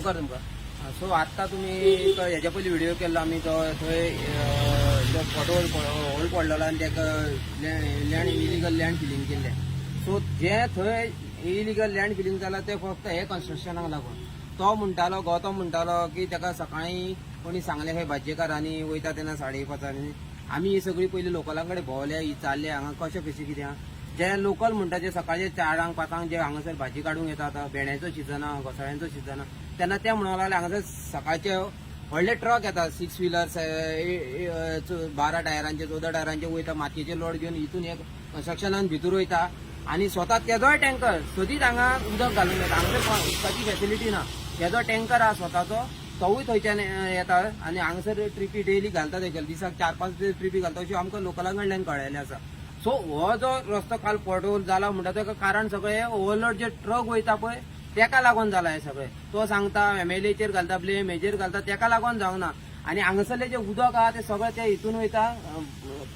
मुखार तुमकां. सो आत्तां तुमी एक हेज्या पयलीं व्हिडियो केल्लो आमी, तो थंय तो पोटहोल होल पडलेलो आनी ताका लँड इलिगल लँड फिलींग केल्लें. सो जे थंय इलिगल लँड फिलींग जालां तें फक्त हे कन्स्ट्रक्शनाक लागून. तो म्हणटालो, गौतम म्हणटालो की ताका सकाळीं कोणी सांगलें खंय भाजयेकारांनी वयता तेन्ना 5:30 आमी ही सगळी पयलीं लोकलां कडेन भोंवले, विचारले हांगा कशें कशें कितें आहा. जे लोकल म्हणटा, जे सकाळचे 4ांक 5ांक जे हांगासर भाजी काडूंक येता, आतां भेंड्याचो सिजन आहा, घोसाळ्यांचो सिजन आहा, तेन्ना ते म्हणूंक लागले हांगासर सकाळचे व्हडले ट्रक येता, 6 व्हिलर्स, 12 टायरांचे, 14 टायरांचे वयता, मातयेचे लोड घेवन हितून हे कन्स्ट्रक्शनान भितर वयता आनी स्वता तेजोय टँकर सदींच हांगा उदक घालूंक येता. हांगासर उदकाची फेसिलिटी ना. तेजो टँकर आहा स्वताचो, तोवूय थंयच्यान येता आनी हांगासर ट्रिपी डेली घालता, थंयच्यान दिसाक 4-5 ट्रिपी घालता अश्यो आमकां लोकलां कडल्यान कळ्ळेलें आसा. सो हो जो रस्तो काल पोटहोल जाला म्हणटा तेका कारण सगळें ओवरलोड जे ट्रक वयता पळय तेका लागून जाला हें सगळें. तो सांगता एमएलएचेर घालता ब्लेम, हेजेर घालता, तेका लागून जावना. आनी हांगासरलें जें उदक आहा तें सगळें तें हितून वयता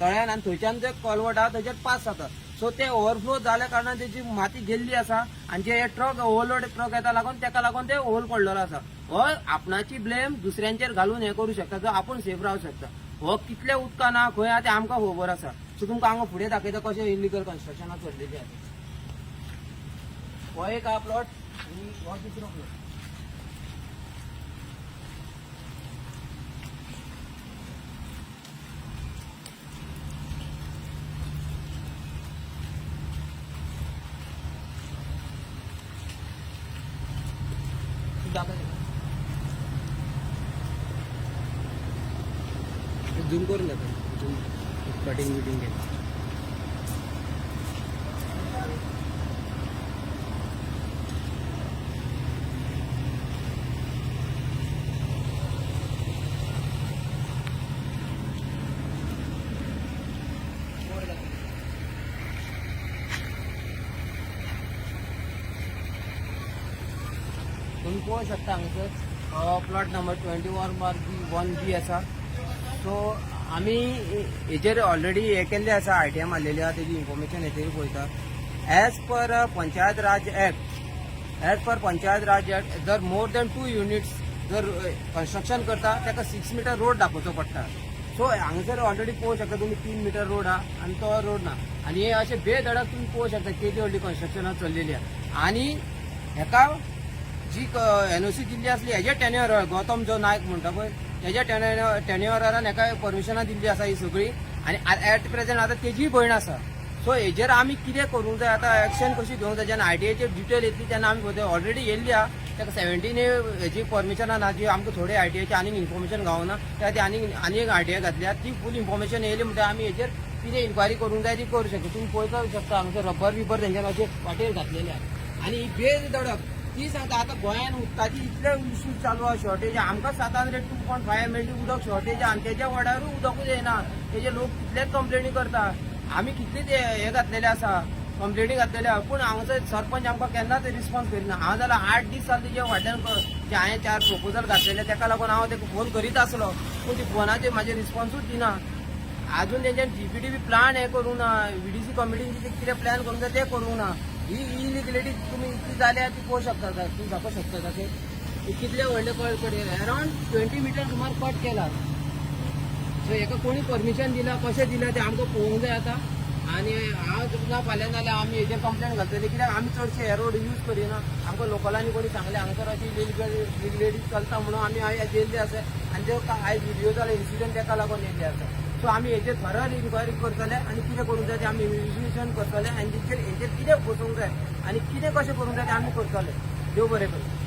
तळ्यान आनी थंयच्यान जे कॉलवट आहा थंयच्यान पास जाता. सो ते ओवरफ्लो जाल्या कारणान तेजी माती गेल्ली आसा आनी जे हे ट्रक ओवरलोड ट्रक येता लागून तेका लागून ते होल पडलेलो आसा. हो आपणाची ब्लेम दुसऱ्यांचेर घालून हें करूं शकता, जो आपूण सेफ रावंक शकता. हो कितल्या उदकान आहा खंय आहा तें आमकां खबर आसा. सो तुमकां हांगा फुडें दाखयता कशें इलिगल कन्स्ट्रक्शनां चल्लेलीं आसा. हो एक आहा प्लॉट आनी हो दुसरो प्लॉट. दाखय, झूम करून दाखय, झूम कटिंग बिटिंग केलं. तुम्ही पळोवंक शकता हांगासर प्लॉट नंबर 21/B 1B आसा. सो आमी हेजेर ऑलरेडी हे केल्ले आसा, आरटीआय मारलेली आहा, तेजी इन्फॉर्मेशन हेचेर पळयता. As per Panchayat Raj Act, as per Panchayat Raj Act जर मोर दॅन 2 युनिट्स जर कन्स्ट्रक्शन करता ताका 6 मिटर रोड दाखोवचो पडटा. सो हांगासर ऑलरेडी पळोवंक शकता तुमी, 3 मिटर रोड आहा आनी तो रोड ना. आनी हे अशे बेधडक तुमी पळोवंक शकता केदी व्हडली कन्स्ट्रक्शनां चल्लेली आहा. आनी हेका जी एनओसी दिल्ली आसली हेज्या टेन्युअर, गौतम जो नायक म्हणटा पळय तेज्या टेन्युअरान हेका परमिशनां दिल्ली आसा ही सगळी. आनी एट प्रेझेंट आतां तेजीय भयण आसा. सो हेजेर आमी कितें करूंक जाय आतां, एक्शन कशी घेवंक जाय, जेन्ना आरटीआयचेर डिटेल येतली तेन्ना आमी पळयतले. ऑलरेडी येयल्ली आहा ताका 17A हेजी परमिशनां ना, जी आमकां थोडे आरटीआयची आनीक इन्फॉर्मेशन गावना, त्या खातीर आनीक आनी एक आरटीआय घातल्या. ती फूल इन्फॉर्मेशन येयली म्हणटकीर आमी हेजेर कितें इन्क्वायरी करूंक जाय ती करूं शकता. तुमी पळोवपाक शकता हांगासर रबर बिबर तेंच्यानी अशें वाटेर घातलेले आहा. आनी ही बेधडक ती सांगता आतां गोंयान उदकाची इतले इश्यू चालू आहा, शॉर्टेज, आमकां 702.5 MLD उदक शॉर्टेज आहा आनी तेज्या वडारूय उदकूच येना. तेजे लोक कितलेच कंप्लेनी करता, आमी कितलेच हे घातलेले आसा, कंप्लेनी घातलेले आहा, पूण हांगासर सरपंच आमकां केन्नाच रिस्पॉन्स करिना. हांव जाल्यार 8 दीस जाले तेजे फाटल्यान, जे हांवें 4 प्रपोजल घातलेले तेका लागून हांव तेका फोन करीत आसलो, पूण ती फोनाचेर म्हाजे रिस्पॉन्सूच दिना. अजून तेंच्यान जीपीडीबी प्लान हे करूंक ना, व्हीडीसी कमिटीन कितें प्लॅन करूंक जाय तें करूंक ना. ही इलिगलिटी तुमी इतली जाल्या ती पळोवंक शकता, तुमी दाखोवंक शकता तशें कितले व्हडले कट अरावंड 20 मिटर सुमार कट केला. सो हेका कोणी परमिशन दिला, कशें दिलां तें आमकां पळोवंक जाय आतां. आनी हांव ना फाल्यां जाल्यार आमी हेजेर कंप्लेन घालतले, कित्याक आमी चडशे हे रोड यूज करिना. आमकां लोकलांनी कोणी सांगलें हांगासर अशी इलिगलिटी चलता म्हणून आमी आयज येयल्ले आसा. आनी ते आयज व्हिडियो जालो इन्सिडंट तेका लागून येयल्ले आसा. सो आमी हेजेर थरल इन्क्वायरी करतले आनी कितें करूंक जाय तें आमी इन्व्हेस्टिगेशन करतले आनी हेजेर कितें बसोवंक जाय आनी कितें कशें करूंक जाय तें आमी करतले. देव बरें करूं.